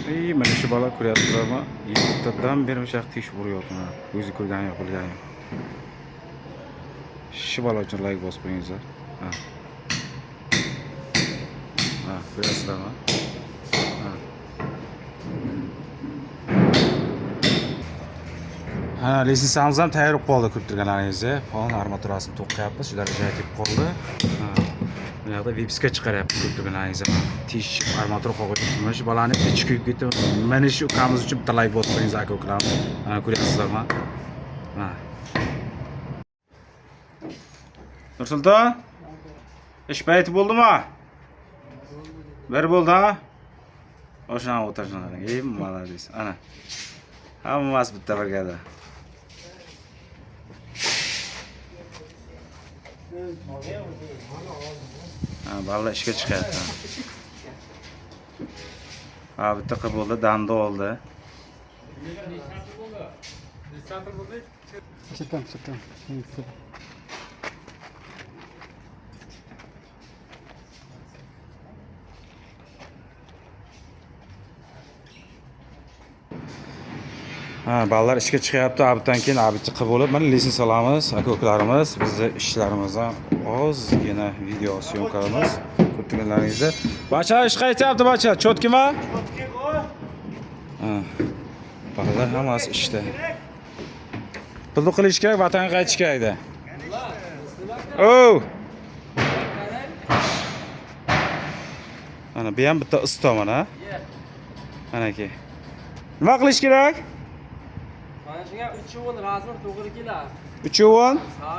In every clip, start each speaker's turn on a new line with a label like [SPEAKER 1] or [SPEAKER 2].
[SPEAKER 1] Mana shu bola ko'ryapsizlarmi? 7tadan beri o'sha yoqda teshib uryapti mana. O'zi ko'rgani yo'q, bilgani yo'q. Shu bola uchun like bosib qo'yingizlar. Ha. Ha, ko'ryapsizlarmi? Ha. Ha, lestnitsamiz ham tayyor bo'lib qoldi, ko'rib turganlaringizdek. Polni armaturasini to'qiyapmiz, shu darajaga yetib qoldi. Ha. Bu yoqda vipiska chiqaryapmiz, ko'rib turganlaringizdek. Tish armatura qo'yib, mana shu bolani ichi kuyib ketdi. Mana shu ukamiz uchun bitta like bosib qo'yingiz, aka ukalarimiz. Mana ko'ryapsizlarmi? Ha. Nursulton, ish payti bo'ldimi? Bir bo'ldi, ha? O'shani o'tirishni qarang. Ey, молодец. Ana. Hammasi bitta birgada. Ha, bolalar ishga chiqyapti. Ha, bitta qilib bo'ldi, damni oldi.
[SPEAKER 2] Sirtan, sirtan.
[SPEAKER 1] Ha, bolalar ishga chiqyapti. Abitdan keyin abitchi qilib bo'lib, mana lestnitsalarimiz, aka-ukalarimiz, bizni ishlarimizdan ozgina video syomkalarimiz ko'rib turganlaringizda. Bacha ish qaytyapti, bacha, cho'tkimi? Ha. Bolalar hammasi ishda. Pulni qilish kerak, vatanga qaytish kerak-da. O! Mana bu ham bitta usta mana. Manaki. Nima qilish kerak?
[SPEAKER 3] Mana shunga 3-10 razmer to'g'ri keladi.
[SPEAKER 1] 3-10?
[SPEAKER 3] Ha.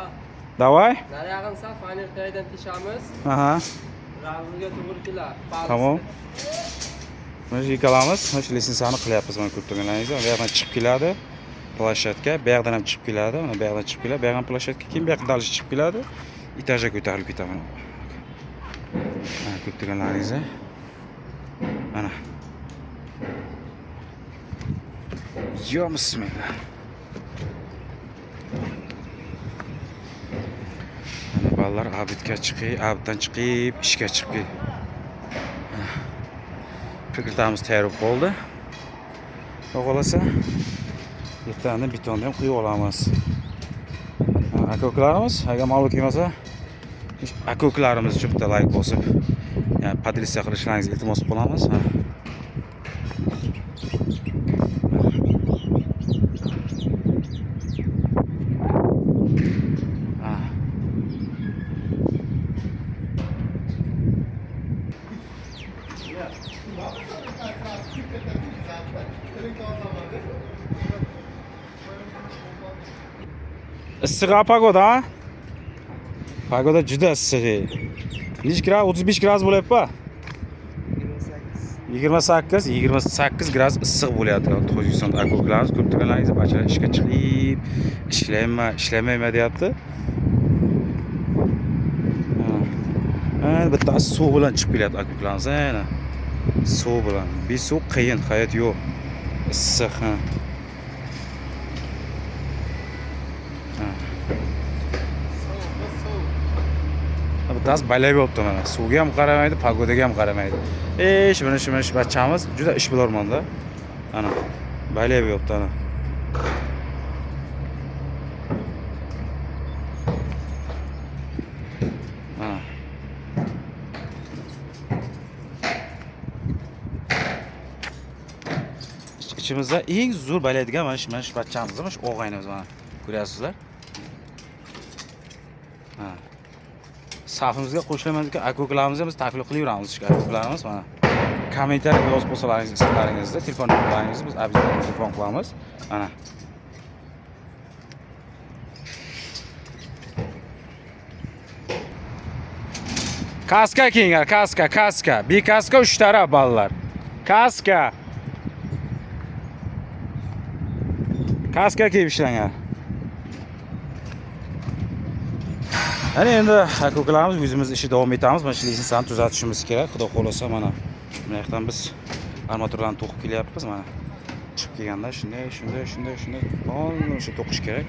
[SPEAKER 1] Давай.
[SPEAKER 3] Nariyog'ini sal fanerkadan teshamiz.
[SPEAKER 1] Aha.
[SPEAKER 3] Razmerga to'g'ri keladi.
[SPEAKER 1] Tamam. Mana shu ikkalamiz, mana shu lestnitsani qilyapmiz, mana ko'rib turganlaringizdek. Bu yoqdan chiqib keladi plashatka, bu yoqdan ham chiqib keladi, mana bu yoqdan chiqib keladi, bu yoqdan plashatka, keyin bu yoqdan dalish chiqib keladi. Etajga ko'tarilib ketadi mana. Mana ko'rib turganlaringizdek. Mana. Yo bismillah. Mana bolalar abitga chiqib, abitdan chiqib, ishga chiqib keldi. Prikritamiz tayyor bo'lib qoldi. Xudo xolasa, ertaga betonni ham quyib olamiz. Aka-ukalarimiz, agar ma'lum kelmasa, aka-ukalarimiz uchun bitta like bosib, ya'ni podlista qilishlaringizni iltimos qilamiz. Ha. Issiq pogoda, ha? Pogoda juda issiq. Necha gradus? 35 gradus bo'lyapti-pa? 28, 28 gradus issiq bo'lyapti. Tojikistonda aka-ukalarimiz ko'rib turganlaringiz, bachalar ishga chiqib, ishlayman, ishlamayman deyapti. Ha, bittasi suv bilan chiqib kelyapti aka-ukalarimiz, ana. Suv bilan. Bir suv qiyin, hayot yo'q. Issiq, ha. Bittasi balab yopti mana. Suvga ham qaramaydi, pogodaga ham qaramaydi. Ey, mana shu, mana shu bachamiz juda ish bilarmanda. Ana, balab yopti ana. Ha. Ichimizda eng zo'r balaydigan mana shu, mana shu bachamiz, mana shu og'aynimiz mana. Ko'ryapsizlar? Ha. Safimizga qo'shilaman degan aka-ukalarimizni biz taklif qilaveramiz, shu aka-ukalarimiz mana. Kommentariyaga yozib qo'ysalaringiz ismlaringizni, telefon nomerlaringizni biz обязательно telefon qilamiz. Mana. Kaska kiyinglar, kaska, kaska. Bir kaska 3 taraf bolalar. Kaska. Kaska kiyib ishlanglar. Ana endi aka-ukalarimiz o'zimiz ishi davom etamiz. Mana shu lestnitsani tuzatishimiz kerak. Xudo xolasa mana bu yoqdan biz armaturlarni to'qib kelyapmiz mana. Chiqib kelganda shunday, shunday, shunday, shunday polni o'sha to'qish kerak.